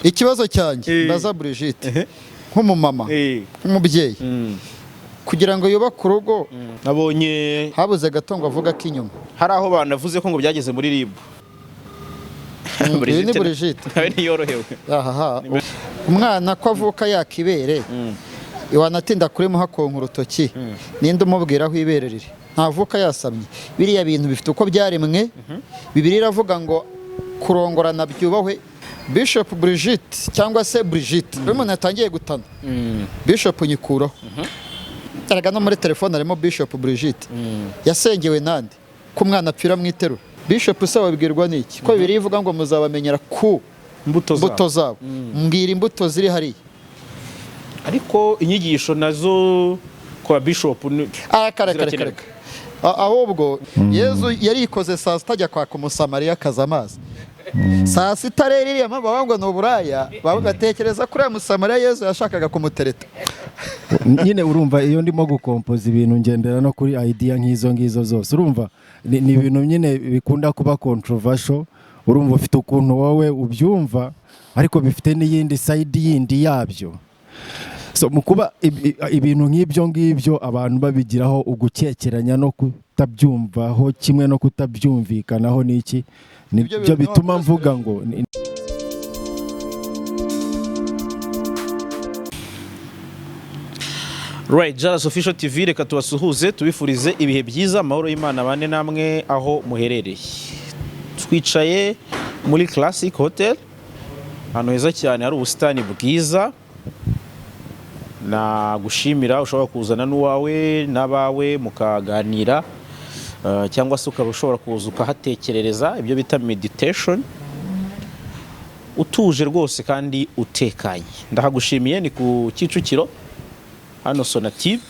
Ikibazo cyanjye mbaza Brigitte nk'umumama, nk'umubyeyi, kugira ngo yubake urugo, Nabonye habuze gato ngo avuge ak'inyuma. Hari aho banavuze ko ngo byageze muri RIB. Uyu ni Brigitte. Nawe ntiyorohewe. Ahaha, umwana ko avuka yakibere, wanatinda kuri muhakonka urutoki, ninde umubwira aho ibere riri? Ntavuka yasamye. Biriya bintu bifite uko byaremwe. Bibiliya iravuga ngo kurongorana byubahwe. Bishop Brigitte cyangwa se Brigitte, iyo umuntu yatangiye gutana Bishop nyikuraho. Erega no muri telefone harimo Bishop Brigitte. Yasengewe nande ko umwana apfira mu iterura? Bishop se wabwirwa n'iki ko Bibiliya ivuga ngo muzabamenyera ku mbuto zabo? Mbuto zabo. Mbwira imbuto ziri hariya. Ariko inyigisho nazo kwa bishop Ah, kare kare. zirakenerwa. Kare. Ahubwo Yezu yarikoze saa sita ajya kwaka Umusamariya akaza amazi saa sita. Rero iriya mpamvu bavuga ngo ni uburaya, batekereza kuri uriya Musamariya Yezu yashakaga kumutereta. Nyine urumva, iyo ndimo gukompoza ibintu ngendera no kuri idea nk'izo ngizo zose. Urumva ni ibintu nyine bikunda kuba controversial. Urumva ufite ukuntu wowe ubyumva, ariko bifite n'iyindi side yindi yabyo. So mu kuba ibintu nk'ibyo ngibyo abantu babigiraho ugukekeranya no kutabyumvaho kimwe no kutabyumvikanaho n'iki, Nibyo nibyo bintu bituma mvuga ngo Right, Jalas Official TV, reka tubasuhuze, tubifurize ibihe byiza, amahoro y'Imana bane namwe aho muherereye. Twicaye muri Classic Hotel, ahantu heza cyane hari ubusitani bwiza. Nagushimira, ushobora kuzana n'uwawe n'abawe mukaganira, cyangwa se ukaba ushobora kuza ukahatekerereza, ibyo bita meditation, utuje rwose kandi utekanye. Ndahagushimiye, ni ku Kicukiro hano Sonatube,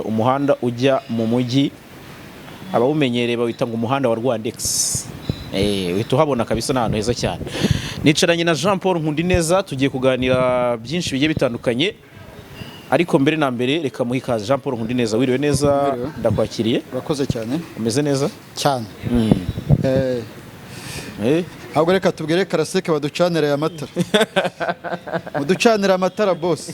umuhanda ujya mu mujyi, abawumenyereye bawita ngo umuhanda wa Rwandex. Uhita uhabona kabisa, ni ahantu heza cyane. Nicaranye na Jean Paul Nkundineza, tugiye kuganira byinshi bigiye bitandukanye, ariko mbere na mbere reka muhe ikaze. Jean Paul Nkundineza, wiriwe neza? Wiriwe. Ndakwakiriye. Urakoze cyane. Umeze neza? Cyane. Ahubwo reka tubwire Classic baducanire aya matara, muducanire amatara bose.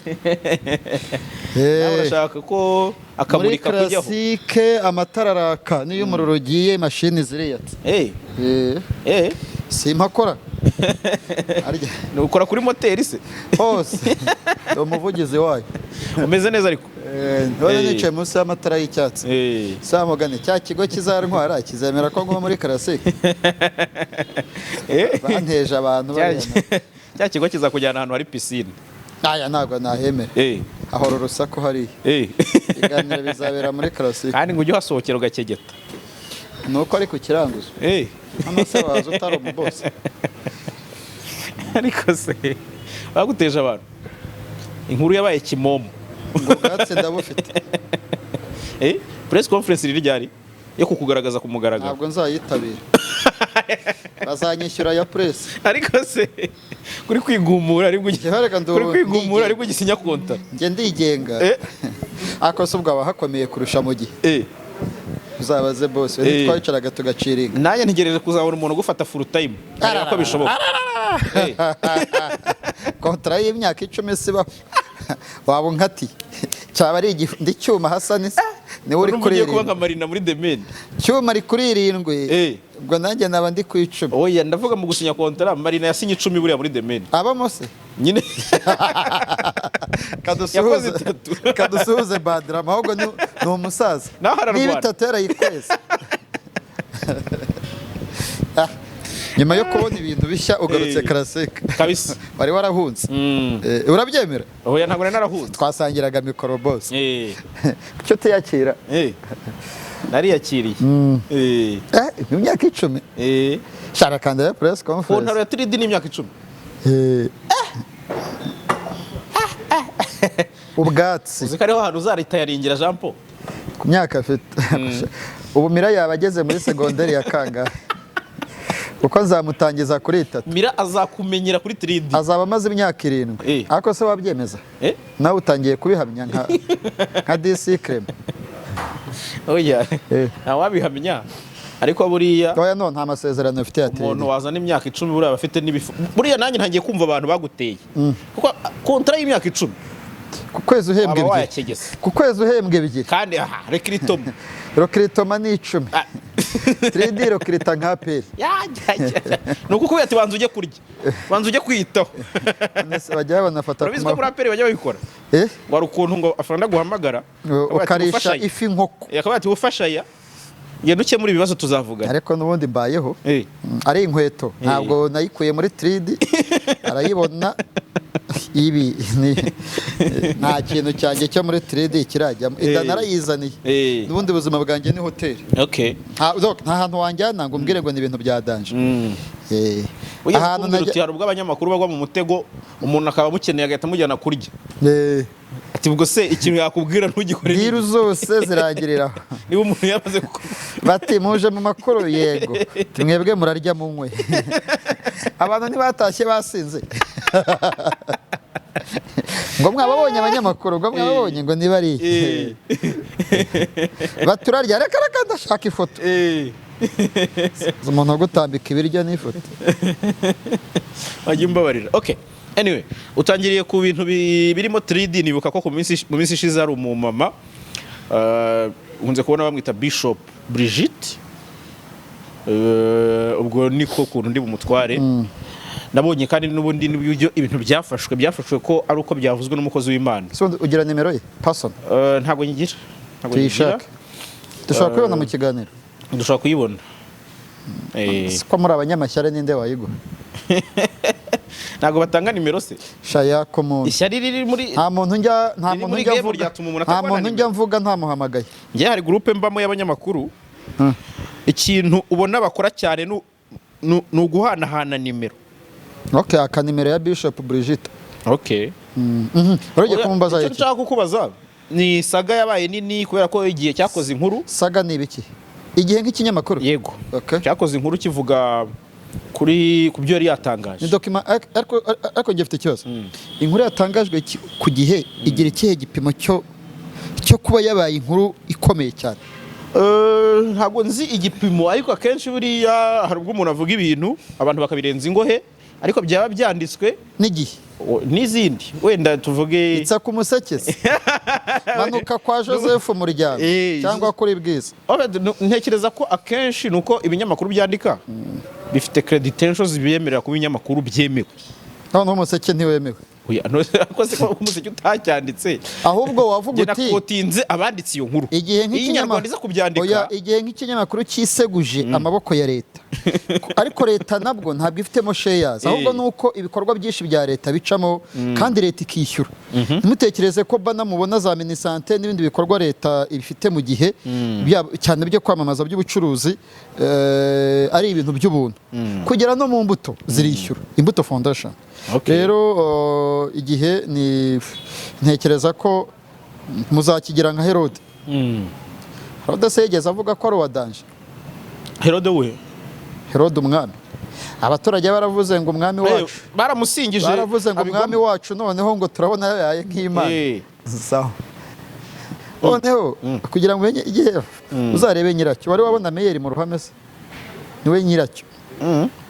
Nawe urashaka ko Muri akamurika kujyaho? Classic amatara araka niyo umuriro ugiye, mashini ziriyatse. Simpakora. Arya. Ni ukora kuri moteri se? Hose ndi umuvugizi wayo. Umeze neza ariko? Ndabona nicaye munsi y'amatara y'icyatsi. Samugane cya kigo kizantwara kizemera ko nguma muri Classic? Banteje abantu bariya. Cya kigo kizakujyana ahantu hari pisine. Aya ntabwo nahemera. Ahora urusaku hariya. Ibiganiro bizabera muri Classic. Kandi ngo ujye uhasohokera ugakegeta. Ni uko ari ku kiranguzo. Hano se waza utari umubosi? Ariko se baguteje abantu, inkuru yabaye kimomo. Ngo ubwatsi ndabufite. Press conference riri ryari yo kukugaragaza ku mugaragaro? Ntabwo nzayitabira, bazanyishyura ya press. Ariko se kuri kwigumura aribwo Njyewe reka kuri kwigumura aribwo ugisinya konta? Njye ndigenga. Ariko se ubwo aba hakomeye kurusha mu gihe uzabaze bose twicaraga tugaciringa. Nanjye ntegereje kuzabona umuntu ugufata full time nkareba ko bishoboka. Kontara y'imyaka 10 sibaho, waba unkatiye, cyaba ari ndi cyuma hasa nisa niwe uri Urumva kuri ugiye kuba nka 7. Marina muri The Mane. Cyuma ari kuri 7. Ubwo nanjye naba ndi ku 10. Oya, ndavuga mu gusinya kontara. Marina yasinye 10 buriya muri The Mane. Abamo se? Nyine Kadusuhuze. Yakoze itatu. Kadusuhuze Badrama, ahubwo ni umusaza. Naho ararwana. Niba itatu yarayikwese. Ah, nyuma yo kubona ibintu bishya ugarutse Classic. Kabisa. Wari warahunze. Urabyemera? Oya, ntabwo nari narahunze. Twasangiraga mikoro bose. Kuki utiyakira? Nariyakiriye. Mu myaka 10. Shara kanda ya press Ku ntaro conference. ya 3D ni imyaka 10. Ubwatsi. Uzi ko ariho hantu uzaritayaringira, Jean Paul? Ku myaka afite ubu, Mira yaba ageze muri segonderi ya kangahe? Kuko nzamutangiza kuri itatu. Mira azakumenyera kuri 3D. Azaba amaze imyaka 7. Ariko se wabyemeza? Nawe utangiye kubihamya nka DC Clement. Oya, Eh. ntawabihamya. Ariko buriya Oya, no, nta masezerano mfite ya umuntu 3D. Wazana imyaka 10 buriya bafite n'ibifu. Buriya nanjye ntangiye kumva abantu baguteye, kuko kontara y'imyaka 10 Ku kwezi uhembwa waba 2. wayakegese. Ku kwezi uhembwa 2. Kandi aha recrutement. Recrutement ni 10. 3D recruta nka APR. Ya, ya, ya. Ni ukukubwira ati: "Banza ujye kurya, banza ujye kwiyitaho." None bajya banafata ku Urabizi ko muri APR bajya babikora. Eh? Wari ukuntu ngo afande aguhamagara, akavuga ati, Ukarisha "Ufasha aya." ifi, inkoko. Akavuga ati: "Ufasha aya, ngenda ukemura ibibazo, tuzavugana." Ariko n'ubundi mbayeho. Ari inkweto ntabwo nayikuye muri 3D, arayibona. Ibi nta kintu cyanjye cyo muri 3D kirajyamo. Inda narayizaniye. N'ubundi buzima bwanjye ni hoteli. Donc, nta hantu wanjyana ngo umbwire ngo ni ibintu bya danger. Ugeze Ahantu kumbwira najya uti hari ubwo abanyamakuru bagwa mu mutego, umuntu akaba amukeneye agahita amujyana kurya, ati: "Ubwo se ikintu yakubwira ntugikore ni Deal iki?" zose zirangirira aho. Niba umuntu yamaze Bati: "Muje mu makuru?" "Yego." Ati: "Mwebwe murarya, munywe." Abantu ntibatashye basinze ngo: "Mwababonye abanyamakuru?" Ngo: "Mwababonye?" Ngo: "Ntibariye." Baturarya: "Reka reka, ndashaka ifoto." Umuntu agutambika ibiryo n'ifoto. Wajya umbabarira. Okay, anyway, utangiriye ku bintu birimo 3D. Nibuka ko mu minsi ishize hari umumama, nkunze kubona bamwita Bishop Brigitte. Ubwo niko kuntu ndi bumutware. Nabonye kandi n'ubundi n'uburyo ibintu byafashwe ko ari uko byavuzwe n'umukozi w'Imana. Se ubundi ugira nimero ye person? Ntabwo nyigira, ntabwo nyigira. Tuyishake. Dushobora kubibona mu kiganiro? Dushobora kuyibona. Ko muri abanyamashyari, ninde wayiguha? Ntabwo batanga nimero se? Shaya ko muntu Ishyari riri muri nta muntu njya, nta riri muntu muri njya game mvuga, ryatuma umuntu nta atabona muntu njya nimero. mvuga ntamuhamagaye. Njye hari groupe mbamo y'abanyamakuru. Ikintu ubona bakora cyane ni uguhanahana nimero. Okay, aka nimero ya Bishop Brigitte. Okay. Wari ugiye kumumbaza Icyo iki? nshaka kukubaza ni saga yabaye nini kubera ko igihe cyakoze inkuru. Saga ni ibiki? Igihe nk'ikinyamakuru? Yego. Okay. Cyakoze inkuru kivuga ku byo yari yatangaje. Ni document, ariko njye mfite ikibazo. Inkuru yatangajwe ku gihe igira ikihe gipimo cyo kuba yabaye inkuru ikomeye cyane? Ntabwo nzi igipimo, ariko akenshi buriya hari ubwo umuntu avuga ibintu abantu bakabirenza ingohe, ariko byaba byanditswe N'igihe n'izindi wenda tuvuge. Itsa ku Museke se, manuka kwa Joseph Muryango cyangwa kuri Bwiza. Obed, ntekereza ko akenshi ni uko ibinyamakuru byandika bifite credentials zibemerera kuba ibinyamakuru byemewe. Noneho Umuseke ntiwemewe? Oya, ko se ko Umuseke utacyanditse? Ahubwo wavuga Njye uti nakotinze abanditse iyo nkuru. Igihe Iyo nk'ikinyama Inyarwanda iza kubyandika. Oya, igihe nk'ikinyamakuru cyiseguje amaboko ya leta, ariko leta nabwo ntabwo ifitemo shares, ahubwo ni uko ibikorwa byinshi bya leta bicamo kandi leta ikishyura. Ntimutekereze ko bana mubona za MINISANTE n'ibindi bikorwa leta ibifite mu gihe cyane byo kwamamaza, by'ubucuruzi, ari ibintu by'ubuntu. Kugera no mu mbuto zirishyura, Imbuto Foundation. Rero igihe ni ntekereza ko muzakigira nka Herode. Herode se yigeze avuga ko ari uwa danger? Herode we? Herode umwami, abaturage baravuze ngo: "Umwami wacu." Baramusingije. Baravuze ngo: abigwamo. "Umwami wacu noneho ngo turabona yabaye nk'Imana." Sawa, noneho kugira ngo umenye igihe, uzarebe nyiracyo. Wari wabona meyeri mu ruhame se? Niwe nyiracyo.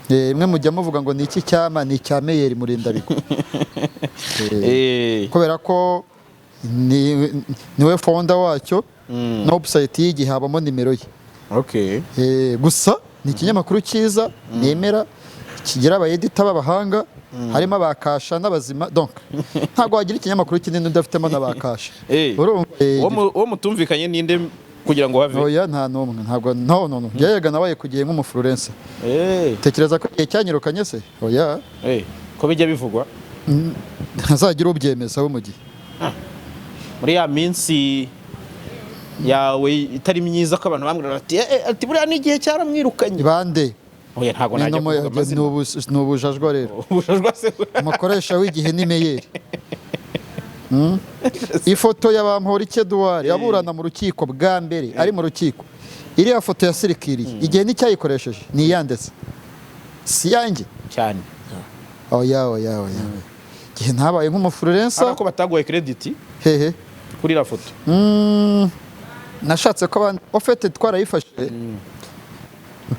Mwe mujya muvuga ngo ni iki cyama? Ni icya meyeri Murindabigwi. Kubera ko niwe founder wacyo, na website y'igihe habamo nimero ye. Gusa ni ikinyamakuru cyiza nemera, kigira aba editor b'abahanga, harimo abakasha n'abazima. Donc ntabwo wagira ikinyamakuru kinini udafitemo n'abakasha. Urumva, Uwo mutumvikanye ninde kugira ngo have? Oya, nta n'umwe, ntabwo, no, no, no. Yega nabaye ku gihe nk'umu freelancer. Tekereza ko igihe cyanyirukanye se? Oya. Ko bijya bivugwa? Ntazagira ubyemeza wo mu gihe. Muri ya minsi yawe itari myiza, ko abantu bambwira bati: "Eh, eh," ati: "Buriya n'igihe cyaramwirukanye." Bande? Oya, ntabwo najya kuvuga amazina. Ni ubujajwa rero. Ubujajwa se? Umukoresha w'igihe ni meyeri. Ifoto ya Bamporiki Edouard aburana mu rukiko bwa mbere, ari mu rukiko, iriya foto yasirikiriye, igihe nticyayikoresheje? Ni iyandetse, si iyanjye. Cyane. Oya, oya, oya, igihe ntabaye nk'umu freelancer. Ariko ko bataguhaye credit Hehe? kuri iriya foto? Nashatse ko abandi ofete twarayifashe.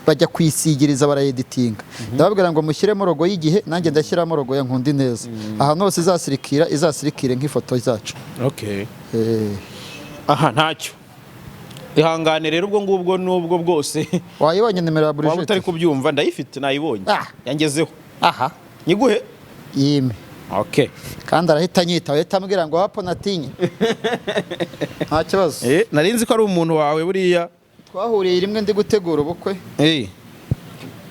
Bajya kuyisigiriza, barayeditinga. Ndababwira ngo mushyiremo logo y'Igihe, nanjye ndashyiramo logo ya Nkundi neza. Ahantu hose izasirikira, izasirikire nk'ifoto zacu. Aha ntacyo, ihangane rero, ubwo ngubwo n'ubwo bwose. Wayibonye nimero ya Waba utari Brigitte? kubyumva, ndayifite, nayibonye. Ah. Yangezeho. Aha. Nyiguhe? Yime. Okay. Kandi arahita anyita, ahita ambwira ngo hapo natinye, nta kibazo. Nari nzi ko ari umuntu wawe buriya. Twahuriye rimwe ndi gutegura ubukwe,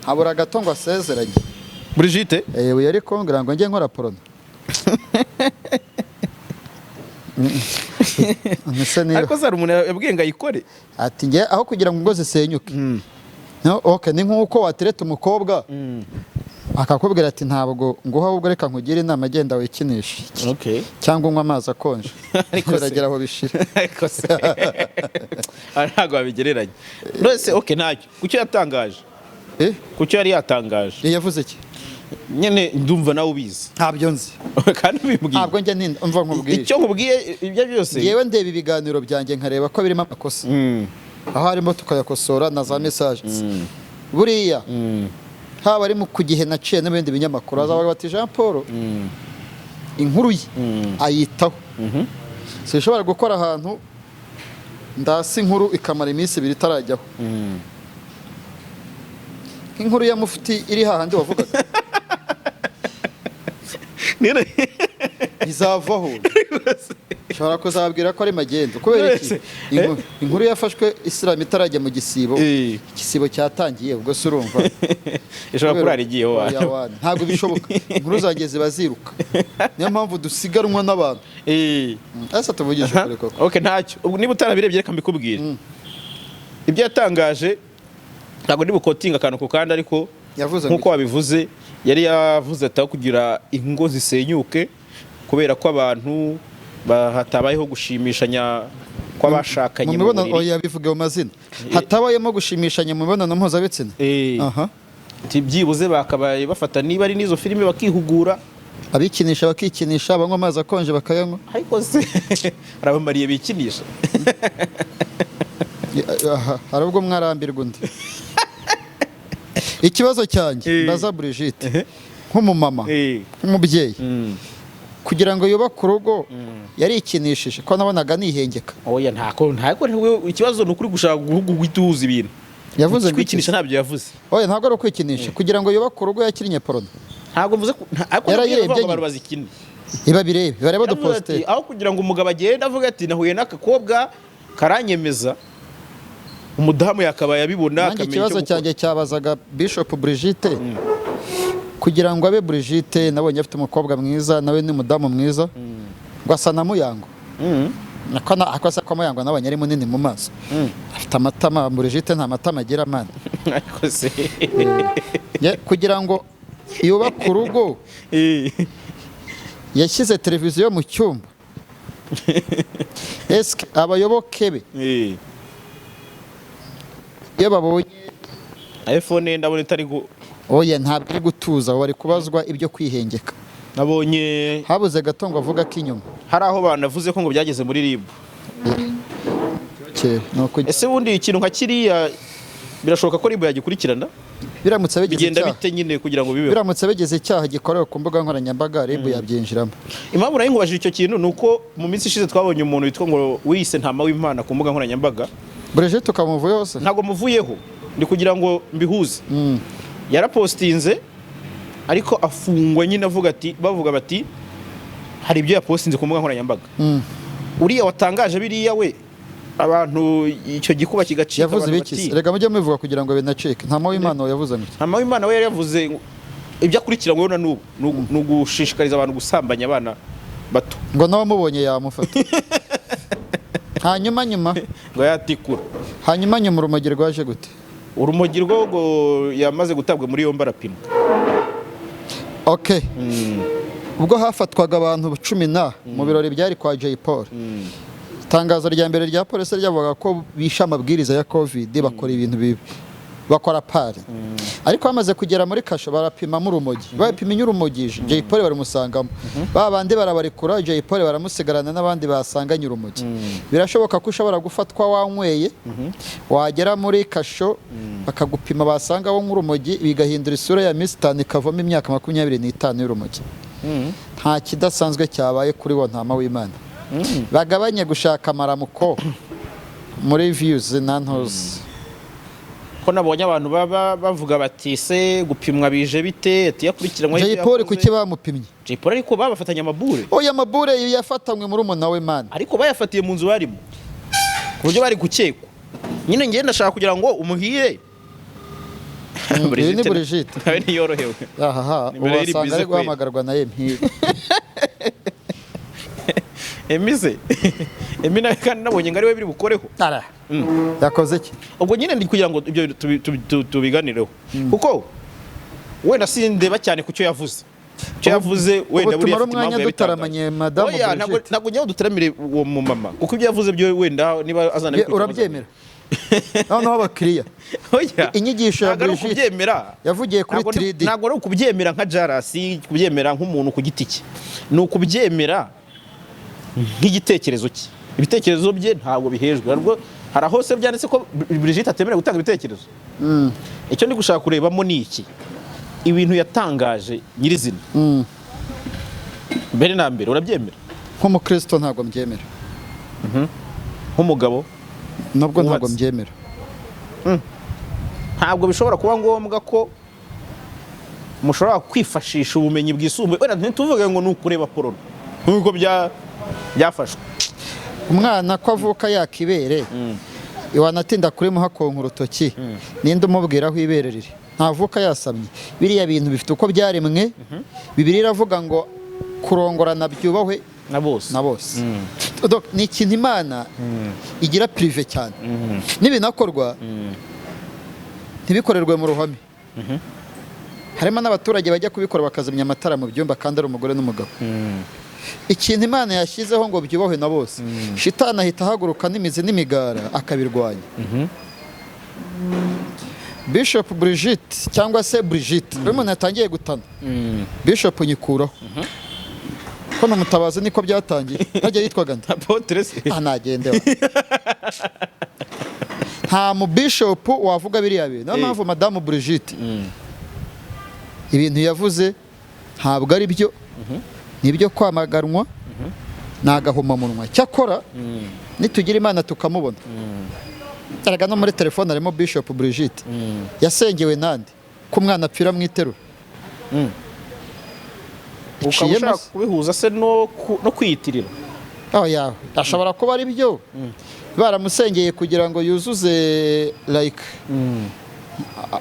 habura gato ngo asezeranye. Brigitte? Uyu yari kumbwira ngo njye nkora porno. Ese niba Ariko se hari umuntu yabwiye ngo ayikore? Ati njye aho kugira ngo ingo zisenyuke. No, okay, ni nk'uko watereta umukobwa akakubwira ati ntabwo nguha, ahubwo reka nkugire inama, agenda wikinishe cyangwa unywe amazi akonje. Ariko se- Biragera aho bishira. Ariko se aha ntabwo wabigereranya none. Okay, ntacyo. Kucyo yatangaje, kucyo yari yatangaje. Yavuze iki? Nyine ndumva nawe ubizi. Ntabyo nzi. Kandi ubimbwiye. Ntabwo njya ntinda, umva nkubwire. Icyo nkubwiye, ibyo byose. Yewe, ndeba ibiganiro byanjye nkareba ko birimo amakosa, aho harimo tukayakosora, na za message buriya, haba ari mu ku gihe naciye n'ibindi binyamakuru, bazavuga bati Jean Paul inkuru ye ayitaho. Sinshobora gukora ahantu ndasi inkuru ikamara iminsi 2 itarajyaho, nk'inkuru ya Mufuti iri hahandi wavugaga, izavaho. Nshobora kuzababwira ko ari magendu. Kubera iki? Inkuru yafashwe Isilamu itarajya mu gisibo, igisibo cyatangiye, ubwo se urumva Ishobora kurara igiyeho. Oya, wana, ntabwo bishoboka. Inkuru zanjye ziba ziruka, niyo mpamvu dusiganwa n'abantu. Ese tuvugishe ukuri koko? Okay, ntacyo. Ubwo niba utarabirebye, reka mbikubwire ibyo yatangaje. Ntabwo ndi buquotinga akantu ku kandi, ariko Yavuze ngo nk'uko wabivuze, yari yavuze ati aho kugira ingo zisenyuke kubera ko abantu hatabayeho gushimishanya kw'abashakanye mu mu mibonano buriri. Oya, bivuge mu mazina, hatabayemo gushimishanya mu mibonano mpuzabitsina. Ati byibuze bakabaye bafata niba ari n'izo filime bakihugura. Abikinisha bakikinisha, banywa amazi akonje bakayanywa. Ariko se hari abamariye bikinisha? Aha, hari ubwo mwarambirwa undi. Ikibazo cyanjye mbaza Brigitte nk'umumama, nk'umubyeyi, kugira ngo yubake urugo yarikinishije, ko nabonaga nihengeka? Oya, ntako ikibazo ni ukuri gushaka guhita uhuza ibintu. Yavuze ngo iki? Kwikinisha ntabyo yavuze. Oya, ntabwo ari ukwikinisha. Kugira ngo yubake urugo yakinnye porno? Ntabwo mvuze ko ariko Yarayirebye nabwiye ngo nyine. abantu bazikine. Iba birebe, bareba Yaravuze ati, duposite. aho kugira ngo umugabo agende avuga ati nahuye n'akakobwa karanyemeza, umudamu yakabaye abibona, Nanjye akamenya icyo ikibazo gukora. cyanjye cyabazaga Bishop Brigitte, kugira ngo abe Brigitte, nabonye afite umukobwa mwiza, nawe ni umudamu mwiza, ngo asa na Muyango. Ako asa kwa Muyango, nabonye ari munini mu maso, afite amatama. Brigitte nta matama agira, man. Ariko se Kugira ngo yubake urugo yashyize televiziyo mu cyumba? Eske abayoboke be iyo babonye iPhone ndabona itari gu Oya, ntabwo iri gutuza, bari kubazwa ibyo kwihengeka. Nabonye Habuze gato ngo avuga ko inyuma. Hari aho banavuze ko ngo byageze muri RIB. Kera ni ukujya- Ese ubundi ikintu nka kiriya birashoboka ko RIB yagikurikirana? Biramutse bigize Bigenda icyaha bite nyine kugira ngo bibeho? Biramutse bigize icyaha gikorewe ku mbuga nkoranyambaga, RIB yabyinjiramo. Impamvu nari nkubajije icyo kintu ni uko mu minsi ishize twabonye umuntu witwa ngo wiyise Ntama w'Imana ku mbuga nkoranyambaga. Brigitte ukamuvuyeho se? Ntabwo muvuyeho, ni kugira ngo mbihuze. Yarapostinze ariko afungwa nyine, avuga ati, bavuga bati hari ibyo yapostinze ku mbuga nkoranyambaga. Uriya watangaje biriya we, abantu icyo gikuba kigacika, Yavuze abantu ibiki se? bati Reka mujye mubivuga kugira ngo binacike. Ntama w'Imana yavuze ngo iki? Ntama w'Imana we yari yavuze ngo ibyo akurikiranyweho na n'ubu ni ugushishikariza abantu gusambanya abana bato. Ngo nawe amubonye yamufata. Hanyuma nyuma Ngo yatikura. Hanyuma nyuma urumogi rwaje gute? Urumogi rwo ngo yamaze gutabwa muri yombi, arapimwa. Okay, ubwo hafatwaga abantu cumi na mu birori byari kwa Jay Paul, itangazo rya mbere rya polisi ryavugaga ko bishe amabwiriza ya COVID, bakora ibintu bibi. Bakora pari, ariko bamaze kugera muri kasho barapimamo urumogi. Bapimye urumogi, Jay Polly baramusangamo. Ba bandi barabarekura, Jay Polly baramusigarana n'abandi basanganye urumogi. Birashoboka ko ushobora gufatwa wanyweye, wagera muri kasho bakagupima, basanga wo nk'urumogi, bigahindura isura ya minsi 5 ikavamo imyaka 25 y'urumogi. Nta kidasanzwe cyabaye kuri wo, ntama w'Imana. Bagabanye gushaka amaramuko muri views na ntuzi. Ko nabonye abantu baba bavuga bati: "Se gupimwa bije bite?" Ati yakurikiranwe. Jay Polly kuki bamupimye? Jay Polly ariko babafatanya amabure. Oya, mabure yafatanywe muri umuna we, man. Ariko bayafatiye mu nzu barimo, ku buryo bari gukekwa nyine. Ngenda ndashaka kugira ngo umuhire. Uyu ni Brigitte. Nawe ntiyorohewe. Ahaha. Nimero ye iri Wasanga busy ari kweli. guhamagarwa na Emile. Emi se, Emi nawe kandi nabonye ngo ari we biri bukoreho. Ara. Yakoze iki? Ubwo nyine ndi kugira ngo ibyo tubiganireho, kuko wenda sindeba cyane ku cyo yavuze, icyo yavuze wenda Ubu buriya tumara afite umwanya impamvu yabitangaje. dutaramanye Madamu Oya, ntabwo Brigitte. ntabwo njyewe dutaramire uwo mumama, kuko ibyo yavuze byo wenda niba azana Urabyemera noneho abakiriya? Oya. Inyigisho ya Ntabwo ari Brigitte ukubyemera. yavugiye kuri 3D. Ntabwo ari ukubyemera nka Jarasi, kubyemera nk'umuntu ku giti cye, ni ukubyemera nk'igitekerezo cye. Ibitekerezo bye ntabwo bihejwe. Hari aho se byanditse ko Brigitte atemerewe gutanga ibitekerezo? Icyo ndi gushaka kurebamo ni iki: ibintu yatangaje nyirizina. Mbere na mbere, urabyemera? Nk'umukristo ntabwo mbyemera. Nk'umugabo Nubwo ntabwo wubatse. mbyemera. Ntabwo bishobora kuba ngombwa ko mushobora kwifashisha ubumenyi bwisumbuye, wenda ntituvuge ngo ni ukureba porno nk'uko byafashwe. Umwana ko avuka yakibere, wanatinda kuri muhakonka urutoki, ninde umubwira aho ibere riri? Ntavuka yasamye. Biriya bintu bifite uko byaremwe. Bibiliya iravuga ngo kurongorana byubahwe na bose. Na bose. Donc, ni ikintu Imana igira privé cyane. N'ibinakorwa ntibikorerwe mu ruhame. Harimo n'abaturage bajya kubikora bakazimya amatara mu byumba kandi ari umugore n'umugabo. Ikintu Imana yashyizeho ngo byubahwe na bose, shitani ahita ahaguruka n'imizi n'imigara akabirwanya. Bishop Brigitte cyangwa se Brigitte, iyo umuntu yatangiye gutana Bishop nyikuraho ko na Mutabazi niko byatangiye, ntajya yitwaga nde? Apôtre se? Ah, nagendewe. Nta mu bishop wavuga biriya bintu. Niyo mpamvu Madamu Brigitte ibintu yavuze ntabwo ari byo, ni ibyo kwamaganwa, ni agahomamunwa. Cyakora nitugira Imana tukamubona, erega no muri telefone harimo Bishop Brigitte. Yasengewe nande ko umwana apfira mu iterura? Ukaba Iciyemo ushaka se. kubihuza se no kwiyitirira? Oya, ashobora kuba ari byo, baramusengeye kugira ngo yuzuze like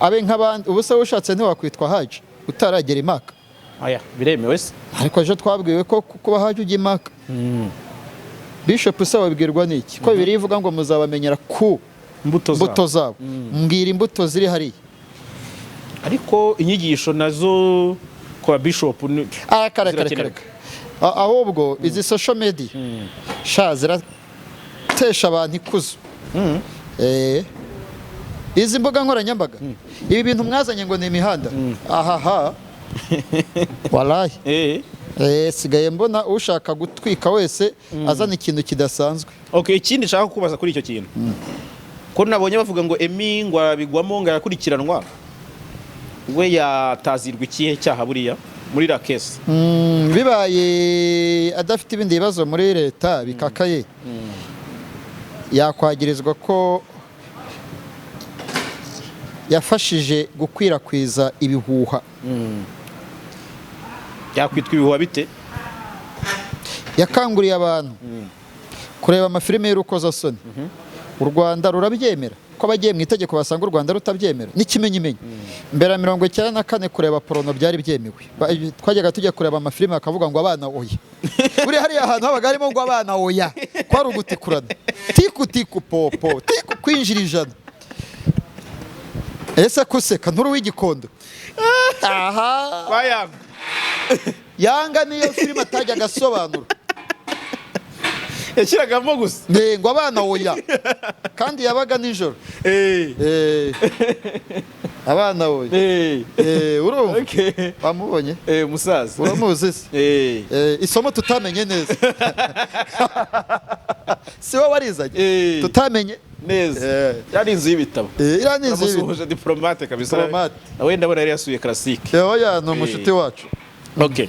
abe nk'abandi. Ubu se ushatse ntiwakwitwa Haji utaragera Imaka? Aya biremewe se? Ariko ejo twabwiwe ko kuba Haji ujya Imaka. Bishop se wabwirwa n'iki ko Bibiliya ivuga ngo muzabamenyera ku mbuto zabo. Mbuto zabo? Mbwira imbuto ziri hariya. Ariko inyigisho nazo ku ba bishop Ah, kare kare. zirakenerwa. Kare. Ahubwo izi social media sha ziratesha abantu ikuzo. Izi mbuga nkoranyambaga, ibi bintu mwazanye ngo ni imihanda, ahaha, walahi. Sigaye mbona ushaka gutwika wese azana ikintu kidasanzwe. Okay, ikindi nshaka kubaza kuri icyo kintu, ko nabonye bavuga ngo Emi ngo arabigwamo, ngo arakurikiranwa, we yatazirwa ikihe cyaha buriya muri la case? Bibaye adafite ibindi bibazo muri leta bikakaye, yakwagirizwa ko yafashije gukwirakwiza ibihuha. Yakwitwa ibihuha bite? Yakanguriye abantu kureba amafilime y'urukozasoni. U Rwanda rurabyemera? Ko abagiye mu itegeko basanga u Rwanda rutabyemera. N'ikimenyimenyi, mbere ya 94 kureba porno byari byemewe. Twajyaga tujya kureba amafilime bakavuga ngo abana oya. Buriya hariya hantu habaga harimo ngo abana oya, kwari ugutikurana, tiku tiku popo tiku kwinjira 100. Ese kuseka nturi w'igikondo aha? Bayanga. Yanga niyo filime atajyaga asobanura. Yashyiragamo gusa. Ngo abana oya, kandi yabaga nijoro. Abana we. Urumva? Okay. Wamubonye? Musaza. Uramuzi se? Eh. Isomo tutamenye neza, si wowe warizanye? Tutamenye Neza. Yari inzu y'ibitabo. Iriya ni inzu y'ibitabo. Namusuhuje, Diplomate kabisa. Diplomate. Nawe ndabona yari yasuye Classic. Oya, ni umushuti wacu. Okay.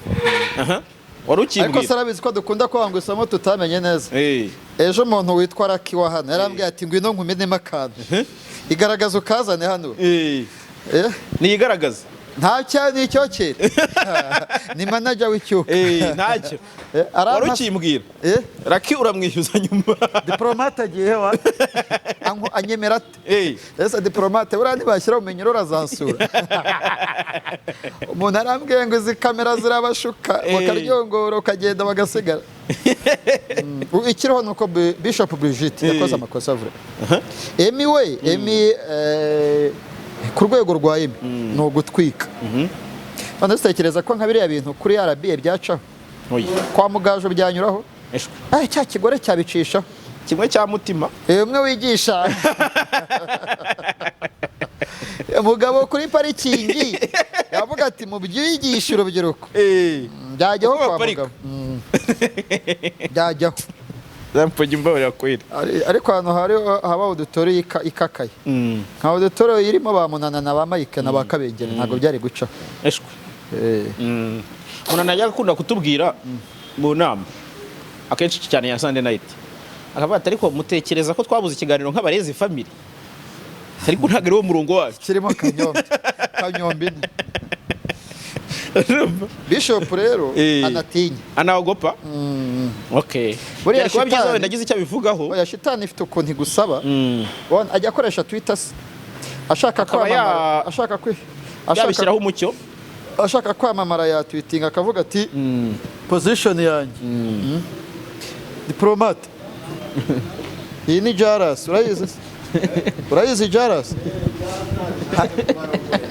Aha. Wari Ariko ukimbwira. se arabizi ko dukunda kwanga isomo tutamenye neza? Ejo umuntu witwa Raki wa hano yarambwiye ati: "Ngwino nkumenemo akantu, igaragaza ukazane hano." Niyigaragaza. Nta cya ni icyokere, ni manager w'icyuka. Ntacyo. Arampa- Wari ukimbwira. Raki uramwishyuza nyuma. Diplomate agiye wa anyemera ate? Ese Diplomate, buriya ntibashyira ubumenyi urazansura? Umuntu arambwiye ngo izi kamera zirabashuka, bakaryongora ukagenda bagasigara. Ikiriho ni uko Bishop Brigitte yakoze amakosa avura Emi we. Emi, ku rwego rwa Emi ni ugutwika. None zitekereza ko nka biriya bintu kuri RBA byacaho? Oya. Kwa Mugajo byanyuraho? Eshwe. Ah, cya kigore cyabicishaho. Kimwe cya mutima. Umwe wigisha umugabo kuri parikingi yavuga ati: "Mubyigishe urubyiruko." Byajyaho Uko kwa baparika. mugabo. Byajyaho. Zampoje, imbabarira kweli. Ariko ahantu hari haba auditorium ikakaye, nka auditorium irimo ba Munana na ba Mike na ba Kabengera, ntabwo byari gucaho. Eshwe. Umuntu ajya akunda kutubwira mu nama akenshi cyane ya Sunday night, akavuga ati: "Ariko mutekereza ko twabuze ikiganiro nk'abarezi family?" Ariko ntabwo ari wo murongo wacu. Kirimo Kanyombi, Kanyombi ine. Bishop rero anatinya. Anaogopa. Okay. Buriya Byari kuba byiza shitani- wenda agize icyo abivugaho. Oya, shitani ifite ukuntu igusaba. Ubona, ajya akoresha Twitter se ashaka Akaba kwamamara, ashaka kwi ashaka yabishyiraho umucyo. Ashaka kwamamara, yatwitinga akavuga ati: "Position yanjye." Diplomate, iyi ni Jaras, urayizi se? Urayizi Jaras?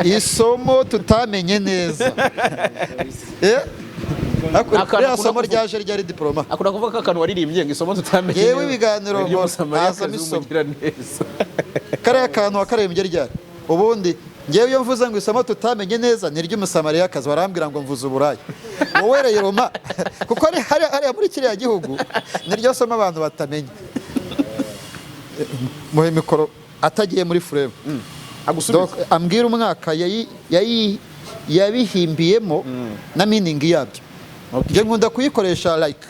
Isomo tutamenye neza. Ariko Akantu ririya akunda somo kuvuga. ryaje ryari, Diploma? Akunda kuvuga ko akantu waririmbye ngo isomo tutamenye Yewe, neza. ibiganiro Niryo nkora, Musamariyakazi hazamo isomo. w'umugiraneza. Kariya kantu wakarembye ryari? Ubundi ngewe iyo mvuze ngo isomo tutamenye neza ni iry'Umusamariyakazi, barambwira ngo mvuze uburaya. Wowe rero, kuko ari hariya muri kiriya gihugu niryo somo abantu batamenya. Muhe mikoro atagiye muri frame. Agusubiza. Donc, ambwira umwaka yabihimbiyemo na meaning yabyo. Njye nkunda kuyikoresha like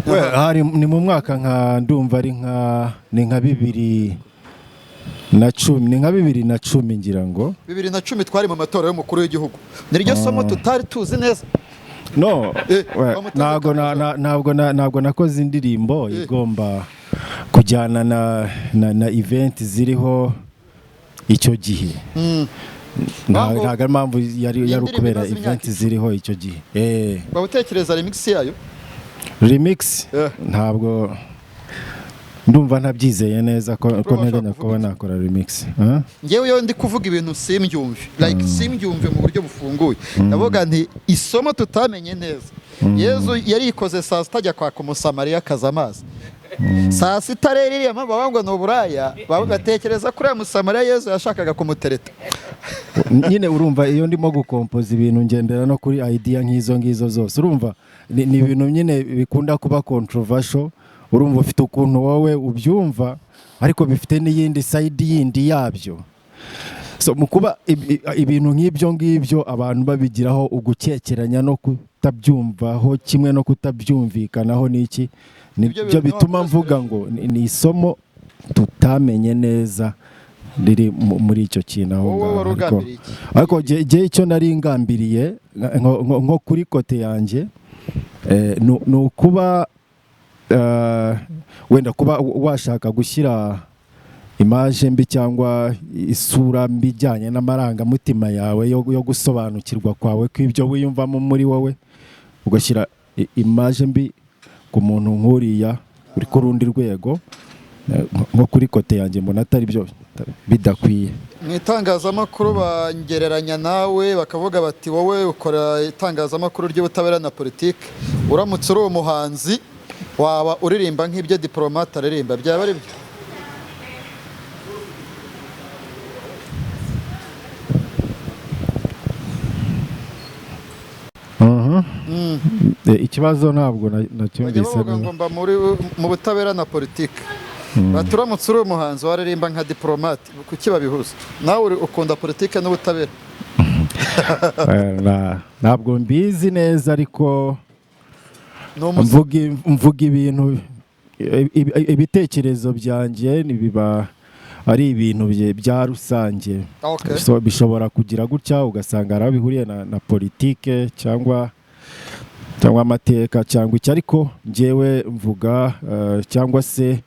We, hari ni mu mwaka nka, ndumva ari nka, ni nka 2010, ni nka 2010 ngira ngo. 2010 twari mu matora y'umukuru w'igihugu. Niryo somo tutari tuzi neza. No, we, bamuteze ntabwo ntabwo nakoze indirimbo igomba kujyana na event ziriho icyo gihe. Ntabwo- Ntabwo ari impamvu yari Iyi yari ndirimbo ukubera imaze imyaka event ziriho icyo gihe. Waba utekereza remix yayo? Remix? Ntabwo, ndumva ntabyizeye neza ko Bro, nteganya washaka kuba kuvuga nakora remix. Huh? Ngewe iyo ndi kuvuga ibintu simbyumve, like simbyumve mu buryo bufunguye, ndavuga nti isomo tutamenye neza: Yezu yarikoze saa sita ajya kwaka Umusamariyakazi amazi saa sita. Rero iriya mpamvu bavuga ngo ni uburaya, batekereza kuri uriya Musamariya Yezu yashakaga kumutereta. Nyine urumva, iyo ndimo gukompoza ibintu ngendera no kuri idea nk'izo ngizo zose. Urumva, ni ibintu nyine bikunda kuba controversial. Urumva, ufite ukuntu wowe ubyumva, ariko bifite n'iyindi side yindi yabyo. So mu kuba ibintu nk'ibyo ngibyo abantu babigiraho ugukekeranya no kutabyumvaho kimwe no kutabyumvikanaho n'iki, Ibyo nibyo bintu bituma mvuga ngo ni isomo tutamenye neza riri muri icyo kintu aho Wowe ngaho. wari ugambiriye iki? Ariko jye icyo nari ngambiriye nko kuri côté yanjye, ni ukuba wenda kuba washaka gushyira image mbi cyangwa isura mbi ijyanye n'amarangamutima yawe yo gusobanukirwa kwawe kw'ibyo wiyumvamo muri wowe, ugashyira image mbi ku muntu nk'uriya uri ku rundi rwego. Nko kuri côté yanjye mbona atari byo, bidakwiye. Mu itangazamakuru bangereranya nawe, bakavuga bati: "Wowe ukora itangazamakuru ry'ubutabera na politiki, uramutse uri umuhanzi waba uririmba nk'ibyo Diplomate aririmba." Byaba ari byo? Ikibazo ntabwo Bajya nacyumvise bavuga neza. ngo mba mu butabera na politiki. Baturamutse uri umuhanzi waririmba nka diplomate, kuki babihuza? Nawe ukunda politiki n'ubutabera? Ntabwo mbizi neza, ariko Ni umuziki. mvuga ibintu, ibitekerezo byanjye biba ari ibintu bya rusange. So, bishobora kugira gutya ugasanga hari aho bihuriye na politike cyangwa amateka cyangwa iki, ariko njyewe mvuga cyangwa se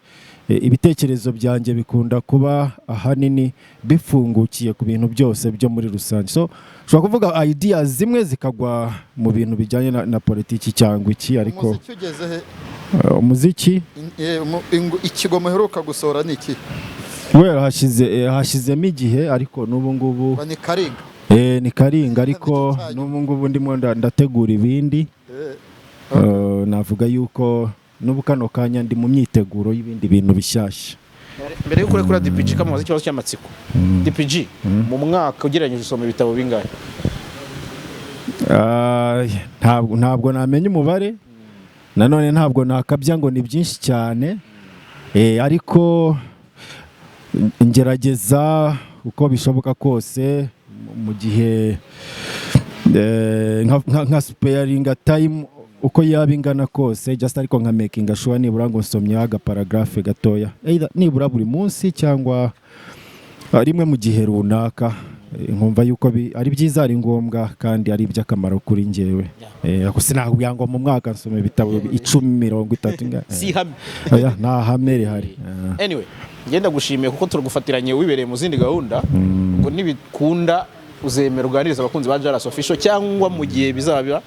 ibitekerezo byanjye bikunda kuba ahanini bifungukiye ku bintu byose byo muri rusange. So ushobora kuvuga ideas zimwe zikagwa mu bintu bijyanye na politiki cyangwa iki, ariko Umuziki ugeze he? Umuziki? Ikigo muheruka gusohora ni iki? Well, hashyizemo igihe, ariko n'ubu ngubu Ba ni Karinga. Ni Karinga, ariko Nicyo cyanyu. n'ubu ngubu ndimo ndategura ibindi. Navuga yuko n'ubu kano kanya ndi mu myiteguro y'ibindi bintu bishyashya. Mbere y'uko urekura DPG, kamubaza ikibazo cy'amatsiko. DPG, mu mwaka ugereranyije usoma ibitabo bingahe? Ntabwo namenya umubare, nanone ntabwo nakabya ngo ni byinshi cyane. Ariko ngerageza uko bishoboka kose mu gihe nka sparinga time uko yaba ingana kose, just ariko nka making sure nibura ngo nsomyeho agaparagraphe gatoya, either nibura buri munsi cyangwa rimwe mu gihe runaka. Nkumva yuko ari byiza, ari ngombwa kandi ari iby'akamaro kuri njyewe. Ariko sinakubwira ngo mu mwaka nsoma ibitabo 10, 30. Si ihame. Oya, nta hame rihari. Anyway, ngenda gushimiye kuko turagufatiranye wibereye mu zindi gahunda, ngo nibikunda uzemera uganiriza abakunzi ba Jalas Official cyangwa mu gihe bizaba biba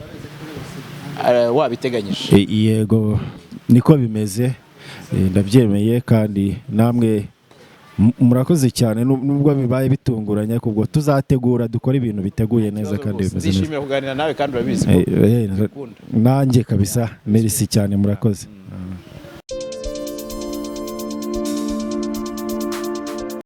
wabiteganyije. Yego, niko bimeze. Ndabyemeye kandi namwe murakoze cyane, nubwo bibaye bitunguranye, ariko ubwo tuzategura dukore ibintu biteguye neza kandi bimeze neza. Nzishimira kuganira nawe kandi urabizi ko Nanjye kabisa, merci cyane, murakoze.